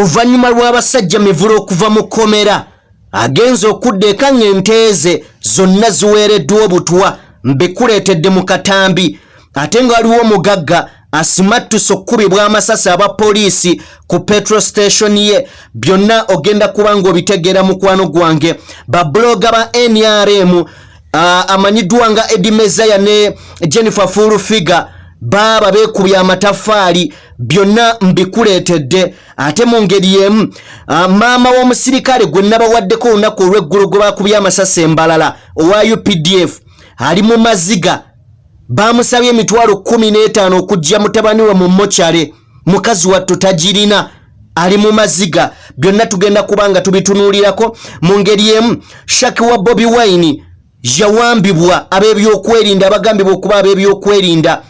Oluvannyuma lw'abasajja Mivule okuva mu kkomera, agenze okudda eka ng'ente ze zonna ziweereddwa obutwa. Mbikuleetedde mu katambi. Ate nga waliwo omugagga asimattuse okukubibwa amasasi aba poliisi ku petrol station ye. Byonna ogenda kuba ng'obitegeera mukwano gwange. Babuloga ba NRM amanyiddwa nga Eddie Mezaya ne Jennifer Full Figure baaba beekubye amataffaali. Byonna mbikuleetedde. Ate mu ngeri y'emu, maama w'omusirikale gwe nabawaddeko olunaku olw'eggulo gwe bakubye amasasi embalala owa UPDF ali mu maziga. Bamusabye emitwalo 15 okujja mutabani we mu mochale, mukazi wattu tagirina, ali mu maziga. Byonna tugenda kuba nga tubitunuulirako. Mu ngeri emu, Shaki wa Bobi Wine yawambibwa ab'ebyokwerinda, abagambibwa okuba ab'ebyokwerinda,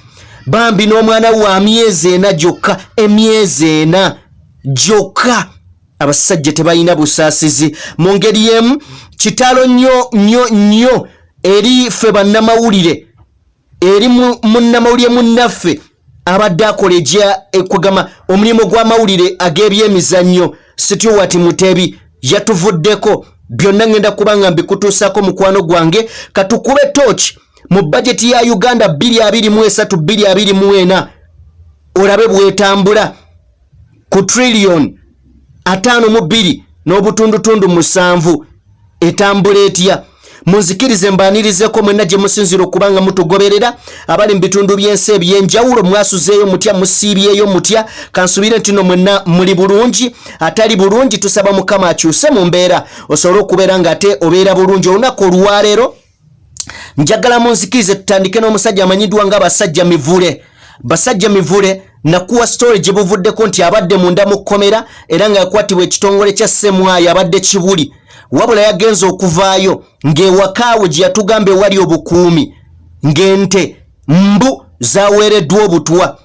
bambi n'omwana wa myezi 4 gyokka, emyezi 4 gyokka. Abasajja tebalina busaasizi. Mu ngeri emu, kitalo nnyo nnyo nnyo eri ffe bannamawulire, eri munnamawulire munnaffe abadde akola egya ekugama omulimu gw'amawulire ag'ebyemizannyo, Stuart Mutebi yatuvuddeko. Byonna ngenda kuba nga mbikutuusaako mukwano gwange. Katukube tooki mu bajeti ya Uganda 2023 2024, olabe bwetambula ku trillion 52 n'obutundutundu 7. Etambula etya? Munzikirize mbaanirizeko mwenna gye musinzira okuba nga mutugoberera, abali mu bitundu by'ensi eby'enjawulo. Mwasuzeeyo mutya? Musiibyeyo mutya? Kansubire nti no mwenna muli bulungi. Atali bulungi, tusaba Mukama akyuse mu mbeera osobole okubeera ng'ate obeera bulungi. Olunaku olwaleero njagala munzikirize tutandike n'omusajja amanyiddwa nga Basajja Mivule. Basajja Mivule nakuwa story gye buvuddeko nti abadde munda mu kkomera era nga yakwatibwa ekitongole kya Semwayo, abadde Kibuli, wabula yagenze okuvaayo ng'ewakaawe gye yatugamba ewali obukuumi ng'ente mbu zaweereddwa obutwa.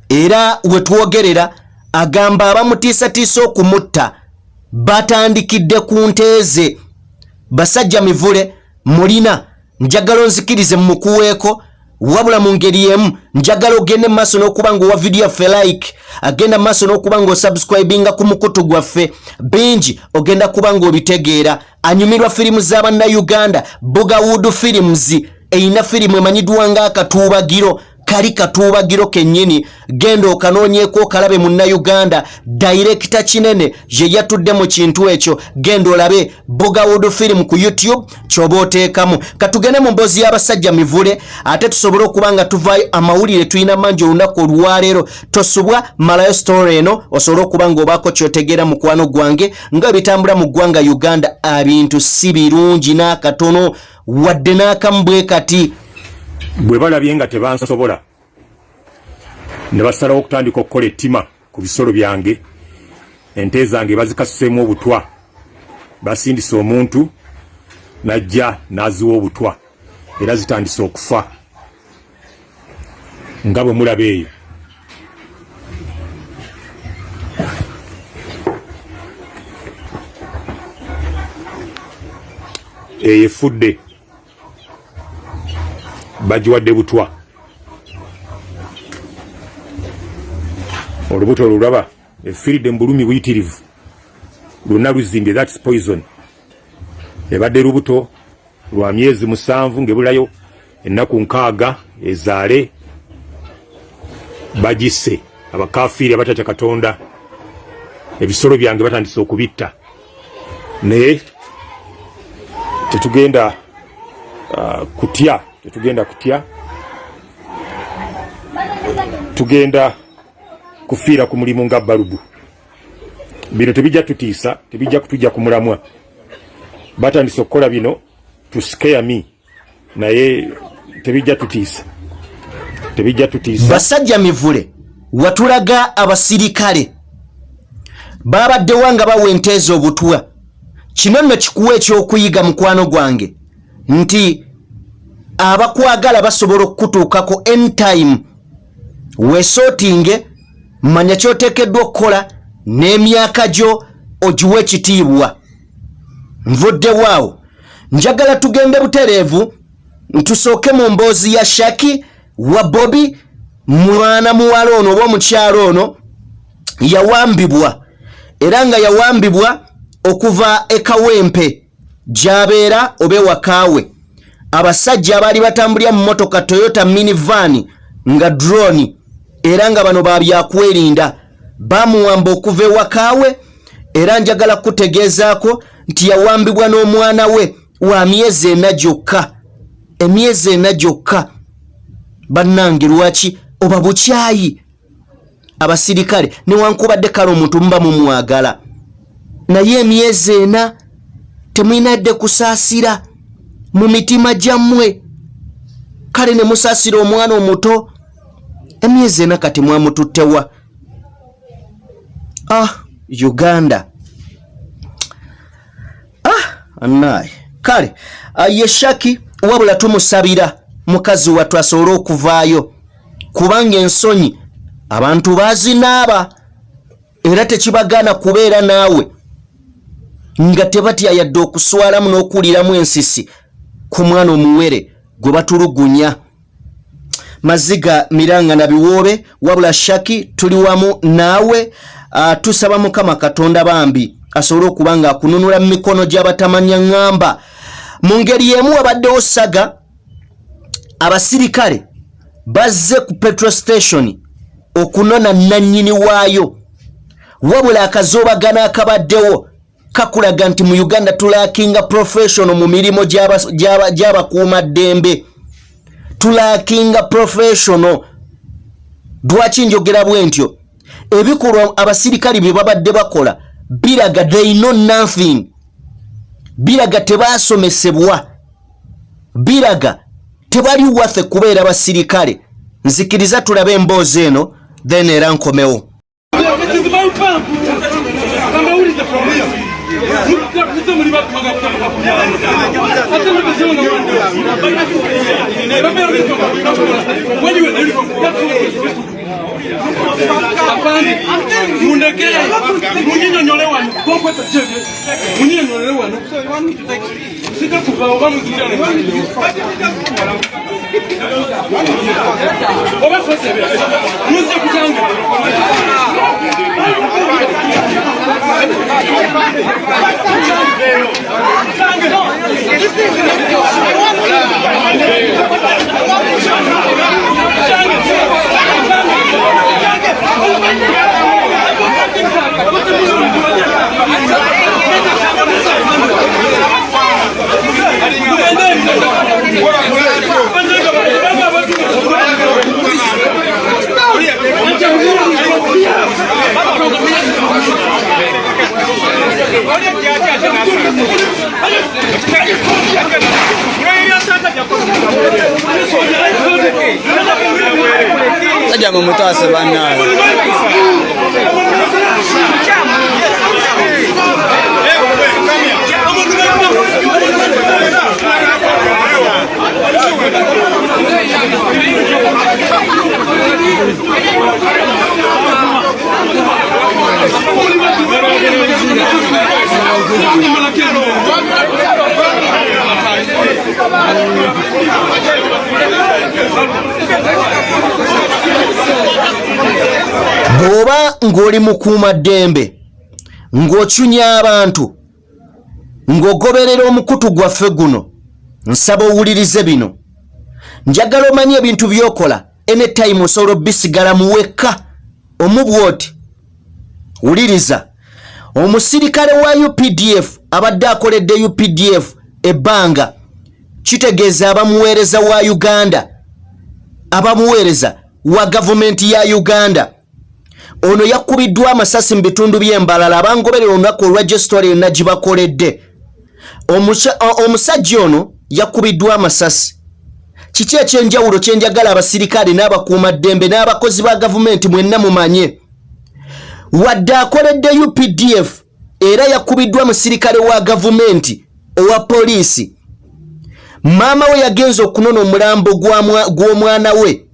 Era we twogerera agamba abamutiisatiisa okumutta batandikidde ku nte ze. Basajja Mivule mulina, njagala onzikirize mmukuweeko, wabula mu ngeri emu njagala ogende maaso n'okuba nga owa vidiyo yaffe like, agenda maaso n'okuba nga osubscribinga ku mukutu gwaffe. Bingi ogenda kuba nga obitegeera. Anyumirwa firimu z'abannayuganda, Bugawood Films erina firimu emanyiddwa nga Akatuubagiro. Kali katuubagiro kennyini, genda okanoonyeeko okalabe. Munnayuganda dayirekita Kinene ye yatudde mu kintu ekyo. Genda olabe Bugawood Film ku YouTube kyoba oteekamu. Katugende mu mboozi y'abasajja Mivule, ate tusobole okuba nga tuvaayo. Amawulire tulina mangi olunaku olwaleero, tosubwa. Malayo story eno osobole okuba nga obaako kyotegeera mukwano gwange nga bitambula mu ggwanga Uganda. Abintu si birungi n'akatono wadde n'akamu bwe kati. Bwe balabye nga tebansobola, ne basalawo okutandika okukola ettima ku bisolo byange. Ente zange bazikasuseemu obutwa, basindise omuntu najja n'aziwa obutwa, era zitandise okufa nga bwe mulaba eyo. Eyo efudde, bagiwadde butwa. Olubuto olulaba efiiridde mu bulumi buyitirivu, lwonna luzimbye. That's poison. Ebadde lubuto lwa myezi 7 ng'ebulayo ennaku 60 ezaale. Bagisse abakafiiri abatatya Katonda. Ebisolo byange batandise okubitta, naye tetugenda kutya, tetugenda kutya, tugenda kufiira ku mulimu nga balubu. Bino tebijja tutiisa, tebijja kutujja ku mulamwa. Batandise okukola bino to scare me, naye tebijja tutiisa, tebijja tutiisa. Basajja Mivule, watulaga abasirikale babaddewa nga bawa enteeza obutwa. Kino nno kikuwa ekyokuyiga mukwano gwange nti abakwagala basobola okukutuukako anytime. Weesootinge, manya kyoteekeddwa okukola n'emyaka gyo ogiwe ekitiibwa. Nvuddewaawo, njagala tugende butereevu tusooke mu mboozi ya Shaki wa Bobi. Mwana muwala ono oba omukyalo ono yawambibwa Era nga yawambibwa okuva e Kawempe gy'abeera oba ewaka we. Abasajja abaali batambulira mu mmotoka Toyota minivan nga drone, era nga bano ba byakwerinda, bamuwamba okuva ewaka we. Era njagala kukutegeezaako nti yawambibwa n'omwana we wa myezi 4 gyokka, emyezi 4 gyokka. Bannange, lwaki oba bukyayi abasirikale? Newankubadde kale omuntu muba mumwagala, naye emyezi 4 temuyinadde kusaasira mu mitima gyammwe. Kale ne musaasira omwana omuto emyezi 4, kati mwamututtewa? Ah, Uganda, ah, anaye. Kale ye Shaki, wabula tumusabira mukazi wattu asobole okuvaayo, kubanga ensonyi abantu bazinaaba era tekibagaana kubeera naawe nga tebatya yadde okuswalamu n'okuwuliramu ensisi ku mwana omuwere gwe batulugunya. Maziga miranga na biwoobe. Wabula Shaki, tuli wamu naawe. Tusaba Mukama Katonda bambi asobole okuba nga akununula mu mikono gy'abatamanya ŋŋamba. Mu ngeri y'emu, wabaddewo saga, abasirikale bazze ku petrol station okunona nannyini waayo, wabula akazoobagano akabaddewo kakulaga nti mu Uganda tulackinga professional mu mirimu gy'abakuumaddembe. Tulackinga professional. Lwaki njogera bwe ntyo? Ebikolwa abasirikale bye babadde bakola biraga they know nothing, biraga tebasomesebwa, biraga tebali waffe kubeera basirikale. Nzikiriza tulabe emboozi eno, then era nkomewo. It is my pump. Kambawulirize from here. Muze muli bakumaga. Ate mubezewo na When you were uniform, afande, mundeke munyinyonyole wano, kokweta jebe munyinyonyole wano, sijja kuva oba muzijja oba sosebe muze kutange. Sajja mumutaase bannange. Bw'oba ng'oli mukuumaddembe, ng'ocunya abantu, ng'ogoberera omukutu gwaffe guno, nsaba owulirize bino. Njagala omanye ebintu by'okola anytime osobola obisigala muwekka omu bw'oti. Wuliriza, omusirikale wa UPDF abadde akoledde UPDF ebbanga, kitegeeza abamuweereza wa Uganda, abamuweereza wa gavumenti ya Uganda. Ono yakubiddwa amasasi mu bitundu by'Embalala. Abangoberera olunaku olwajjo, story yonna gibakoledde. Omusajja ono yakubiddwa amasasi. Kiki ekyenjawulo kyenjagala abasirikale n'abakuumaddembe n'abakozi ba gavumenti mwenna mumanye? Wadde akoledde UPDF, era yakubiddwa musirikale wa gavumenti owa poliisi. Maama we yagenza okunona omulambo gw'omwana we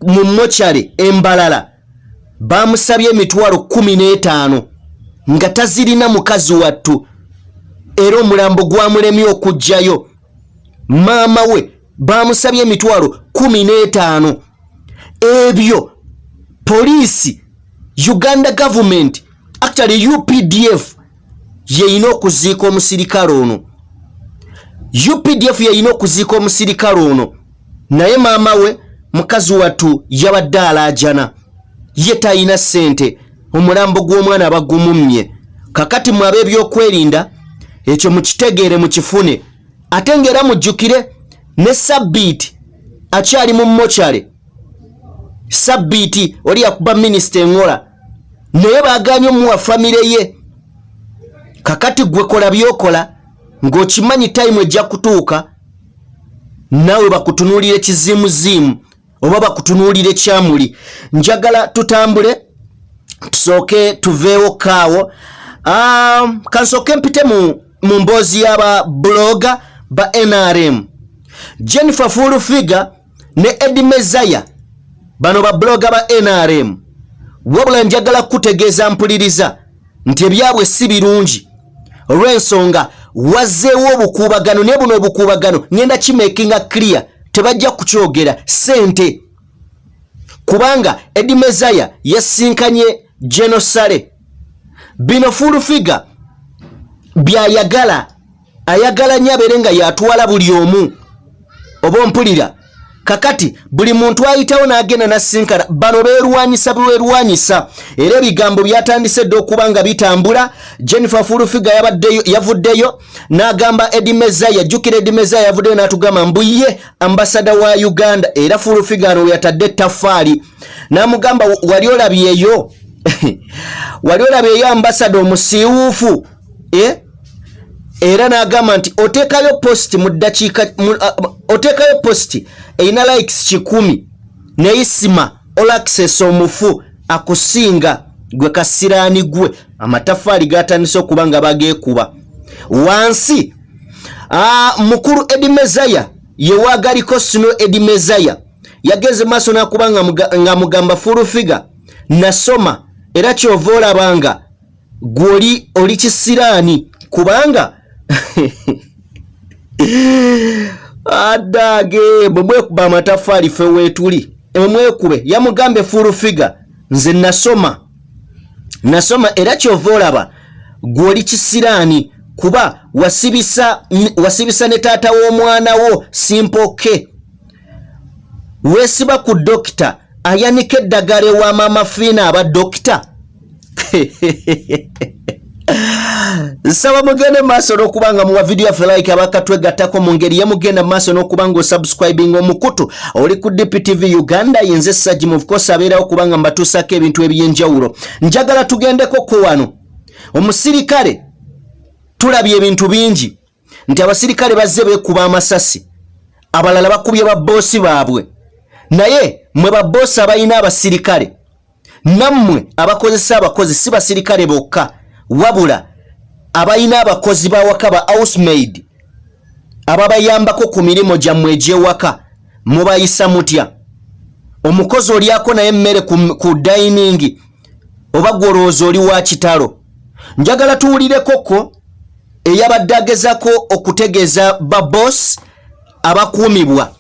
mu mochale Embalala, bamusabye emitwalo 15 nga tazirina mukazi wattu, era omulambo gwamulemye okuggyayo. Maama we bamusabye emitwalo 15. Ebyo poliisi, Uganda government. Actually UPDF yeyina okuziika omusirikale ono. UPDF yeyina okuziika omusirikale ono, naye maama we mukazi wattu yabadde alaajana, ye talina ssente, omulambo gw'omwana bagumummye. Kakati mwe ab'ebyokwerinda ekyo mukitegeere, mukifune. Ate ng'era mujjukire ne Sabbiiti akyali mu mochale. Sabbiiti oli yakuba minisita eŋola, naye baagaanye omuwa famire ye. Kakati gwe kola byokola ng'okimanyi tayimu ejja kutuuka naawe bakutunuulire kiziimuziimu oba bakutunuulire kyamuli. Njagala tutambule tusooke tuveewo kaawo. Kansooke mpite mu mboozi y'aba blogger ba NRM, Jennifer Full Figure ne Eddie Mezaya. Bano ba blogger ba NRM. Wabula njagala kukutegeeza, mpuliriza, nti ebyabwe si birungi olw'ensonga wazzeewo obukuubagano. Naye buno obukuubagano ngenda kimakinga clear, tebajja kukyogera sente, kubanga Eddie Mezaya yasinkanye Genosale. Bino Full Figure byayagala, ayagala nnyo abeere nga yatwala buli omu, oba ompulira? Kakati buli muntu ayitawo n'agenda nasinkana bano, beerwanyisa beerwanyisa, era ebigambo byatandise dde okuba nga bitambula. Jennifer Full Figure yabaddeyo, yavuddeyo n'agamba Eddie Mezaya. Jjukira Eddie Mezaya yavuddeyo n'atugamba mbu ye ambassador wa Uganda, era Full Figure ano we yatadde ettaffaali n'amugamba, wali olabyeyo, wali olabyeyo ambassador omusiiwuufu, eh? Era n'agamba nti oteekayo post mu ddakiika, oteekayo post erina likes 100 neyisima all access omufu akusinga gwe kasiraani gwe. Amataffaali gatandise okuba nga bageekuba wansi. Mukulu Eddie Mezaya yewagaliko sino. Eddie Mezaya yagenze maaso n'akuba nga mugamba Full Figure, nasoma era kyova olabanga gwoli oli kisiraani, kubanga addaage bwe mwekuba amataffaali ffe weetuli, emwekube. Yamugambe Full Figure, nze nasoma, nasoma era kyova olaba gw'oli kisiraani, kuba wasibisa, wasibisa ne taata w'omwana wo Simpoke, weesiba ku dokita ayanika eddagala ewa Maama Fiina aba dokita. Nsaba mugende maaso n'okuba nga muwa vidiyo yaffe like, abakatwegattako mu ngeri yemugenda maaso n'okuba nga osubscribing omukutu oli ku DPTV Uganda. Yenze Sajimu, of course abeerawo kuba nga mbatuusako ebintu ebyenjawulo. Njagala tugendeko ko wano omusirikale. Tulabye ebintu bingi nti abasirikale bazze beekuba amasasi, abalala bakubye babboosi baabwe. Naye mwe babboosi abalina abasirikale, nammwe abakozesa abakozi, si basirikale bokka wabula abalina abakozi bawaka, ba housemaid ababayambako ku mirimu gyammwe egy'ewaka, mubayisa mutya? Omukozi olyako naye emmere ku dining, oba gwolowooza oli wa kitalo? Njagala tuwulirekoko eyabadde agezako okutegeeza baboss abakuumibwa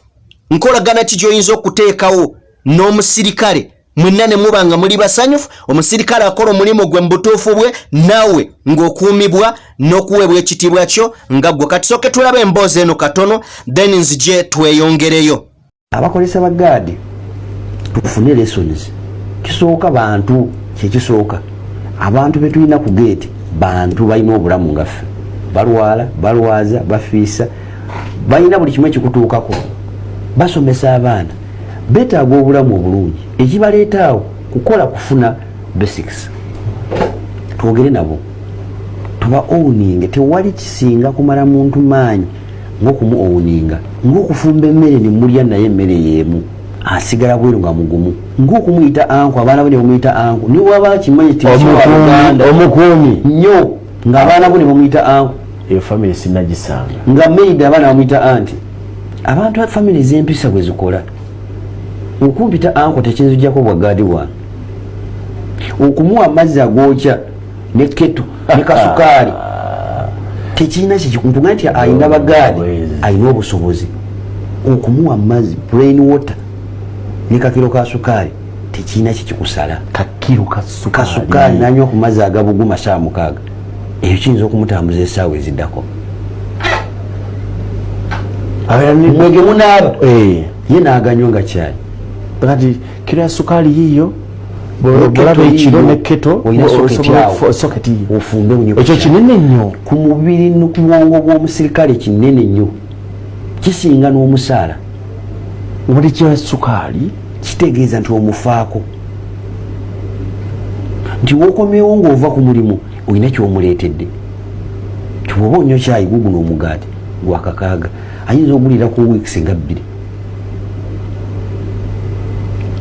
nkolagana ki gy'oyinza okuteekawo n'omusirikale, mwenna ne muba nga muli basanyufu. Omusirikale akola omulimu gwe mu butuufu bwe, naawe ng'okuumibwa n'okuweebwa ekitiibwa kyo nga ggwe. Kati sooke tulabe emboozi eno katono, then nzije tweyongereyo. Abakozesa ba gaadi, tufune lessons. Kisooka bantu, kyekisooka abantu betulina ku geeti bantu balina obulamu nga ffe, balwala, balwaza, bafiisa, balina buli kimu ekikutuukako, basomesa abaana, betaaga obulamu obulungi. Ekibaleeta awo kukola kufuna basics. Twogere nabo, tuba owninge. Tewali kisinga kumala muntu maanyi ngaokumu owninga, ngaokufumba emmere nemulya naye emmere yeemu, asigala bweru nga mugumu, ngaokumuyita uncle, abaana bo ne bamuyita uncle, niwaba kimanyi Omukuumi, omukuumi. Nnyo, ng'abaana bo ne bamuyita uncle. Eyo family sinagisanga. Nga maid abaana bamuyita auntie. Abantu family z'empisa bwe zikola, okumpita uncle tekinzijjako bwa gaadi bwange. Okumuwa amazzi agookya ne kettle ne kasukaali tekirina kikuntuga nti alina bagaadi, alina obusobozi. Okumuwa amazzi, plain water, ne kakiro ka sukaali. Tekirina kyekikusala. Kakiro kasukaali. Kasukaali nanywa ku mazzi agabuguma saa 6, ekyo kiyinza okumutambuza esaawa eziddako. Mwege munaaba eh. ye n'aganywa nga kyayi. Kati kiro ya sukaali yiyo, bwolaba ekiro ne keto soketi ofumbe. Ekyo kinene nnyo. Ku mubiri, ku bwongo bw'omusirikale kinene nnyo, kisinga n'omusaala. Buli kya sukaali. Kitegeeza nti omufaako, nti wokomyewo ng'ova ku mulimu olina kyomuleetedde. Tibwoba onywa kyayi, guguno omugaati gwakakaaga ayinza ogulira ku weeks nga 2,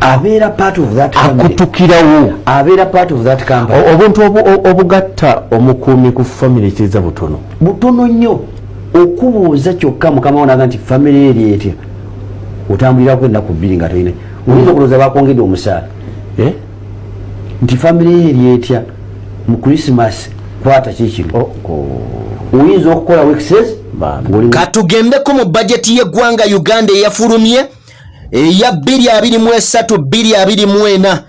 abeera part of that family. Akutukirawo. Abeera part of that company. Obuntu obugatta omukuumi ku famire kiriza butono. Butono nnyo. Okubuuza kyokka mukama wonaga nti famire eri etya, otambulirako ennaku 2 nga tolina, oyinza okulowooza bakwongedde omusaala. Eh? Nti famire eri etya, mu Christmas kwata kikino, oyinza okukola weeks. Katugendeko mu bajeti y'eggwanga Uganda eyafulumye eya 2023 2024.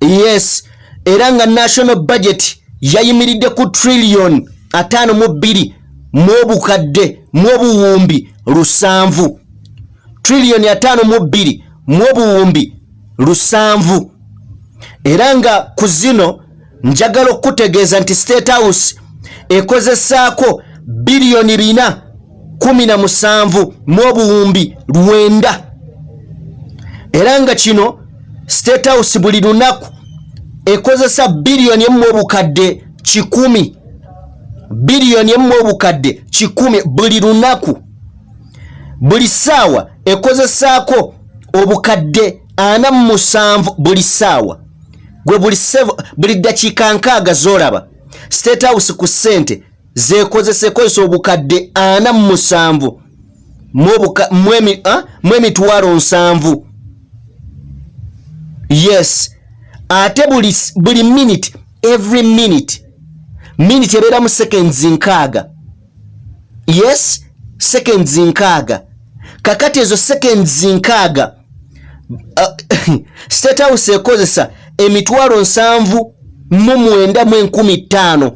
Yes, era nga national budget yayimiridde ku trillion 52 mu obukadde mu obuwumbi 7, trillion 52 mu obuwumbi 7. Era nga ku zino njagala okukutegeeza nti State House ekozesaako biliyoni 417 mu obuwumbi 9. Era nga kino State House buli lunaku ekozesa biliyoni 1 obukadde 100, biliyoni 1 obukadde 100 buli lunaku. Buli ssaawa ekozesaako obukadde 47 buli ssaawa. Gwe buli ddakiika 60 z'olaba State House ku ssente zekozesa, ekozesa obukadde 47 mu emitwalo 70. Yes, ate buli minute, every minute, minute ebeeramu seconds 60. Yes, seconds 60. Kakati ezo seconds 60, State House ekozesa emitwalo 79 mu 5,000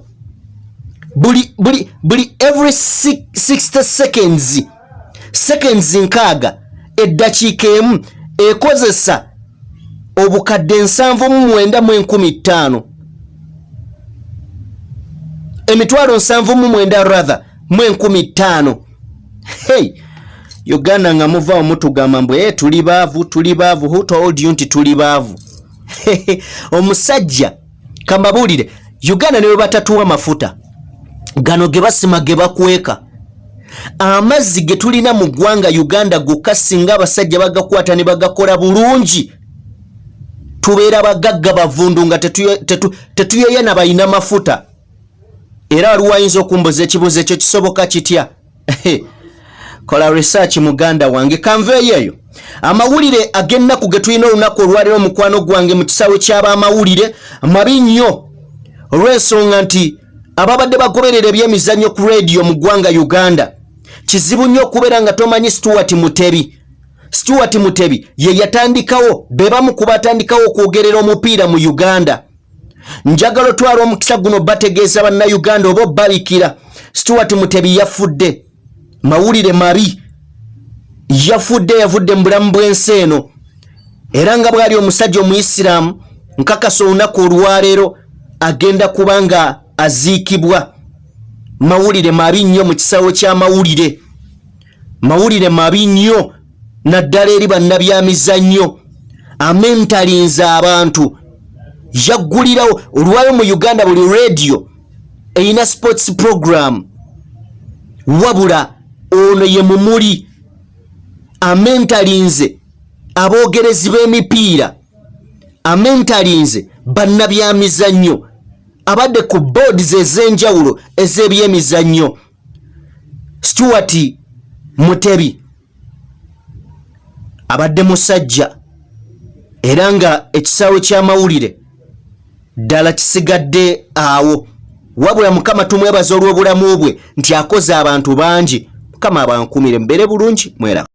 buli every 60 seconds, seconds 60, eddakiika emu ekozesa obukadde 79 mu 5,000, emitwalo 79 rather mu 5,000. Hey, Uganda, nga muvaawo mutugamba mbu hey, tuli baavu, tuli baavu. Who told you nti tuli baavu? Omusajja kambabuulire, Uganda ne bwe batatuwa mafuta gano ge basima ge bakweka, amazzi ge tulina mu ggwanga Uganda gokka, singa abasajja bagakwata ne bagakola bulungi, tubeera bagagga bavundu nga tetuyeya na balina mafuta. Era waliwo ayinza okumbuza ekibuuzo, ekyo kisoboka kitya? Kola research, muganda wange. Kanveeyo eyo. Amawulire ag'ennaku ge tulina olunaku olwaleero, omukwano gwange, mu kisaawe ky'abamawulire mabi nnyo, olw'ensonga nti ababadde bagoberera ebyemizannyo ku rediyo mu ggwanga Uganda, kizibu nnyo okubeera nga tomanyi Stuart Mutebi. Stuart Mutebi ye yatandikawo, be bamu ku batandikawo okwogerera omupiira mu Uganda. Njagala otwala omukisa guno bategeeza Bannayuganda oba obbabikira, Stuart Mutebi yafudde. Mawulire mabi, yafudde, yavudde mu bulamu bw'ensi eno. Era nga bw'ali omusajja Omuyisiraamu, nkakasa olunaku olwaleero agenda kuba nga aziikibwa. Mawulire mabi nnyo mu kisaawe ky'amawulire, mawulire mabi nnyo naddala eri bannabyamizannyo. Amentalinza abantu, yaggulirawo olwayo mu Uganda buli radio erina sports program, wabula ono ye mumuli amentalinze aboogerezi b'emipiira, amentalinze bannabyamizannyo, abadde ku boards ez'enjawulo ez'ebyemizannyo. Stuart Mutebi abadde musajja, era nga ekisaawe ky'amawulire ddala kisigadde awo. Wabula Mukama tumwebaza olw'obulamu bwe nti akoze abantu bangi. Mukama abankumire, mubeere bulungi, mweraba.